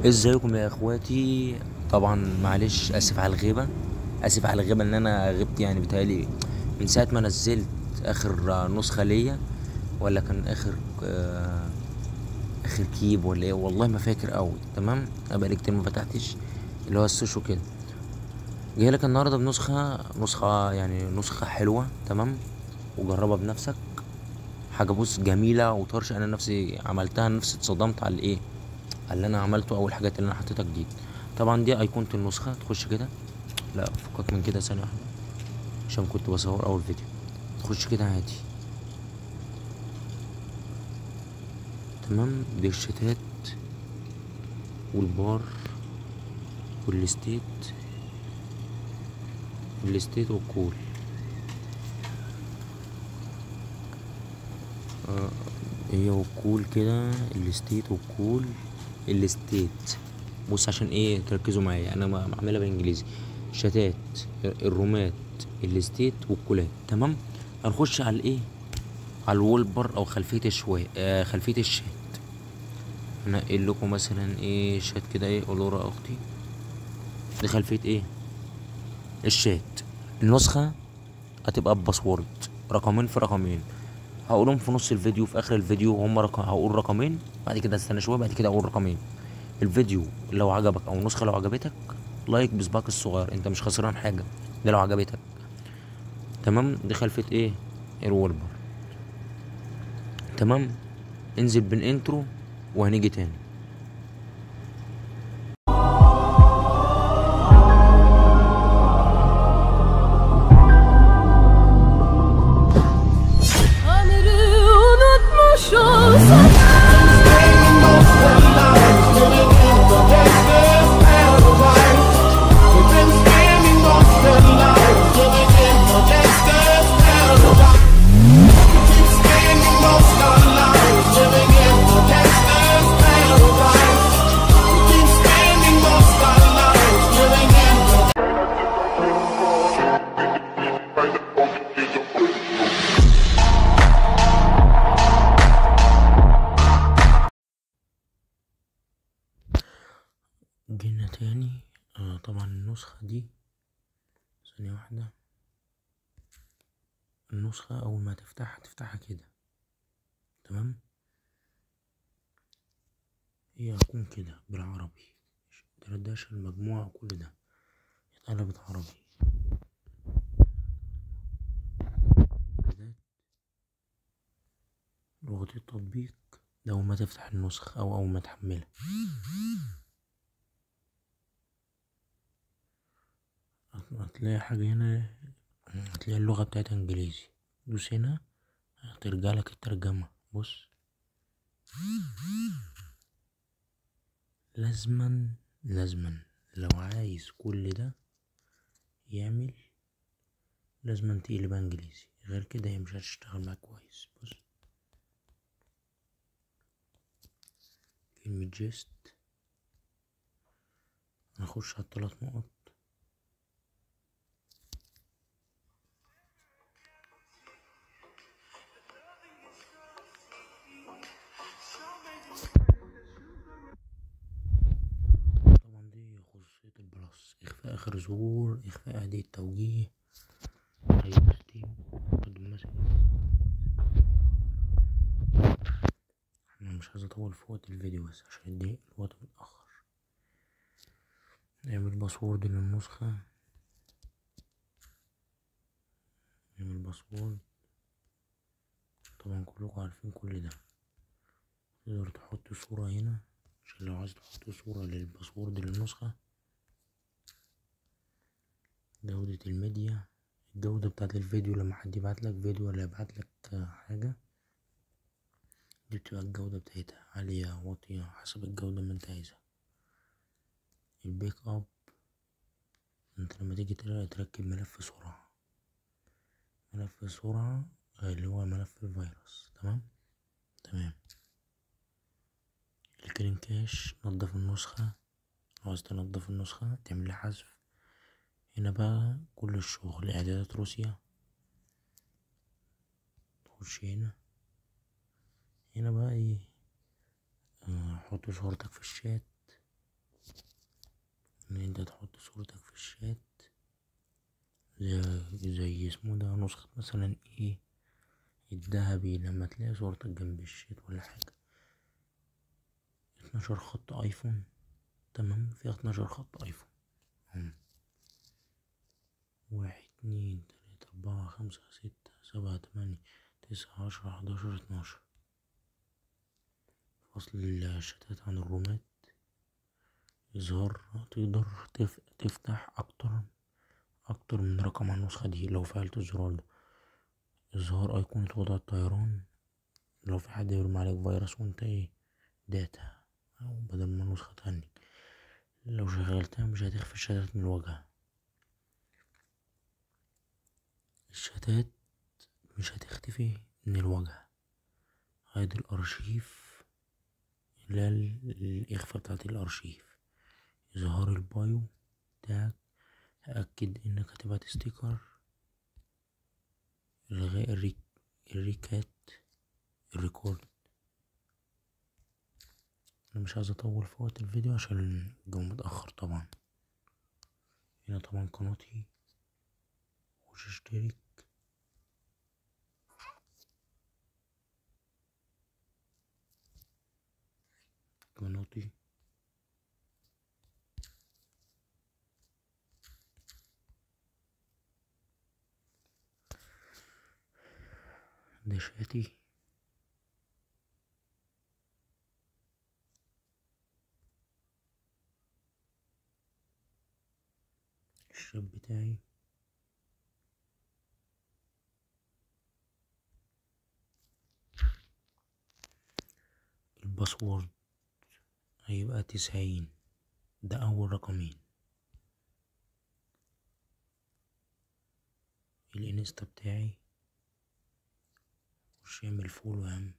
ازيكم يا اخواتي؟ طبعا معلش اسف على الغيبة، اسف على الغيبة ان انا غبت، يعني بيتهيألي من ساعة ما نزلت اخر نسخه ليا، ولا كان اخر اخر keep ولا ايه، والله ما فاكر قوي. تمام، انا بقالي كتير ما فتحتش اللي هو السوشو كده. جاي لك النهارده بنسخه، نسخه يعني نسخه حلوة، تمام، وجربها بنفسك. حاجة بص جميلة وطرش، انا نفسي عملتها، نفسي اتصدمت على الايه، على اللي انا عملته او الحاجات اللي انا حطيتها جديد. طبعا دي ايقونة النسخة، تخش كده، لا فكك من كده ثانية واحدة عشان كنت بصور اول فيديو. تخش كده عادي، تمام. دي الشتات والبار وال state، ال state وال call. هي وال call كده، ال state وال call، ال state. بص عشان ايه تركزوا معايا، انا بعملها بالانجليزي. شتات، الرومات، ال state والكولات، تمام. هنخش على الايه، على ال wallpaper او خلفية الشوي، خلفية الشات. هنقل لكم مثلا ايه شات كده، ايه اولورا اختي، دي خلفية ايه الشات. النسخة هتبقى ب password، رقمين في رقمين، هقولهم في نص الفيديو في اخر الفيديو، هم رقم، هقول رقمين بعد كده استنى شوية، بعد كده اقول رقمين. الفيديو لو عجبك او النسخة لو عجبتك like بصباعك الصغير، انت مش خسران حاجة، ده لو عجبتك، تمام. دي خلفية ايه ال wallpaper، تمام. انزل بال intro وهنيجي تاني. جينا تاني. طبعا النسخة دي ثانية واحدة، النسخة أول ما تفتحها تفتحها كده، تمام. هي هتكون كده بالعربي، دردشة المجموعة كل ده اتقلبت عربي. لغة التطبيق ده أول ما تفتح النسخة أو أول ما تحملها. هتلاقي حاجة هنا، هتلاقي اللغة بتاعتها انجليزي، دوس هنا هترجع لك الترجمة. بص لازما لازما لو عايز كل ده يعمل لازما تقلبها انجليزي، غير كده هي مش هتشتغل معاك كويس. بص كلمة just، هنخش على التلات نقط، اخفاء اخر ظهور، اخفاء هدية توجيه، انا مش عايز اطول في وقت الفيديو بس عشان الوقت متأخر. نعمل password للنسخة، نعمل password، طبعا كلكم عارفين كل ده. تقدر تحط صورة هنا عشان لو عايز تحط صورة لل password للنسخة. جودة الميديا، الجودة بتاعت الفيديو لما حد يبعتلك فيديو ولا يبعتلك حاجة، دي بتبقى الجودة بتاعتها عالية واطية حسب الجودة ما انت عايزها. ال backup، انت لما تيجي تركب ملف سرعة، ملف سرعة اللي هو ملف الفيروس، تمام تمام. ال clean cache، نضف النسخة، لو عايز تنضف النسخة تعمل لها حذف. هنا بقى كل الشغل، اعدادات روسيا، تخش هنا، هنا بقى ايه، حط صورتك في الشات. ان انت تحط صورتك في الشات زي اسمه ده نسخة مثلا ايه الذهبي، لما تلاقي صورتك جنب الشات ولا حاجة. 12 خط ايفون، تمام، فيها 12 خط ايفون. 1 2 3 4 5 6 7 8 9 10 11 12. فصل الشتات عن الرومات. إظهار تقدر تفتح أكتر من رقم على النسخة دي لو فعلت الزرار ده. إظهار أيقونة وضع الطيران لو في حد يرمي عليك فيروس وانت ايه data، أو بدل ما النسخة تهنج. لو شغلتها مش هتخفي الشتات من الواجهة. الشتات مش هتختفي من الواجهة. hide الأرشيف اللي هي الإخفاء بتاعت الأرشيف. إظهار ال bio بتاعك، أكد إنك هتبعت sticker. إلغاء الريكات ال record. أنا مش عايز أطول في وقت الفيديو عشان الجو متأخر طبعا. هنا طبعا قناتي، خش اشترك. قناتي ده شاتي. الشاب بتاعي. ال password هيبقى 90، ده أول رقمين. الانستا بتاعي، خش اعمل follow يا عم.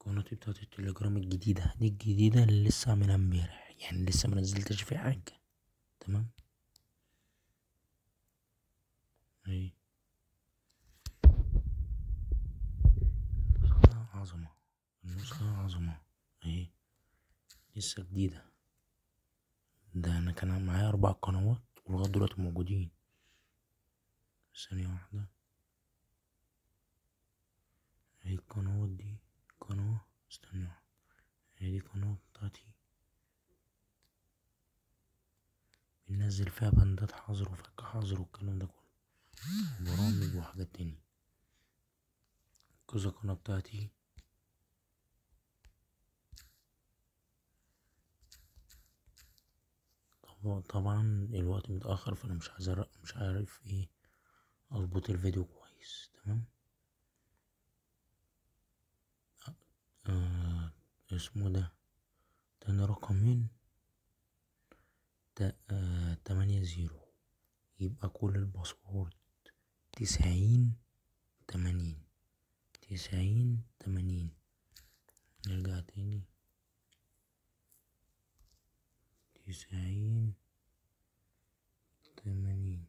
قناتي بتاعت التليجرام الجديدة دي، الجديدة اللي لسه عاملها امبارح، يعني لسه منزلتش فيها حاجة، تمام. اهي نسخة عظمة، النسخة عظمة اهي، لسه جديدة. ده انا كان معايا 4 قنوات ولغاية دلوقتي موجودين. ثانية واحدة، اهي القنوات دي قناة، استنى واحدة، اهي دي قناة بتاعتي بننزل فيها بندات حظر وفك حظر والكلام ده كله، وبرامج وحاجات تانية. كذا قناة بتاعتي. طبعا الوقت متأخر فانا مش عايز مش عارف ايه اظبط الفيديو كويس، تمام. اسمه ده تاني رقمين 8 0، يبقى كل ال password 90 80 90 80. نرجع تاني 90 80.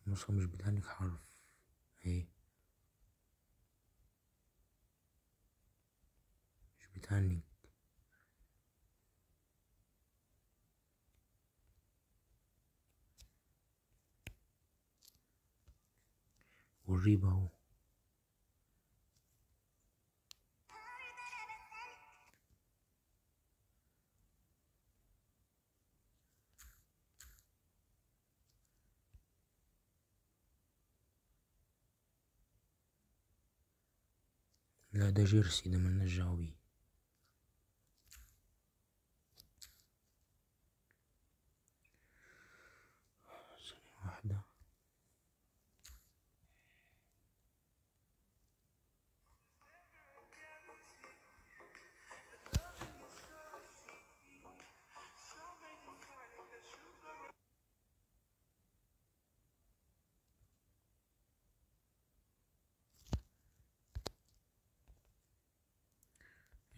النسخة مش بتهلك حرف اهي، مش بتهنج. والريب اهو. لا ده جيرسي، ده ملناش دعوة بيه. ثانية واحدة.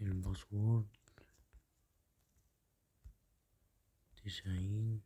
ال password 90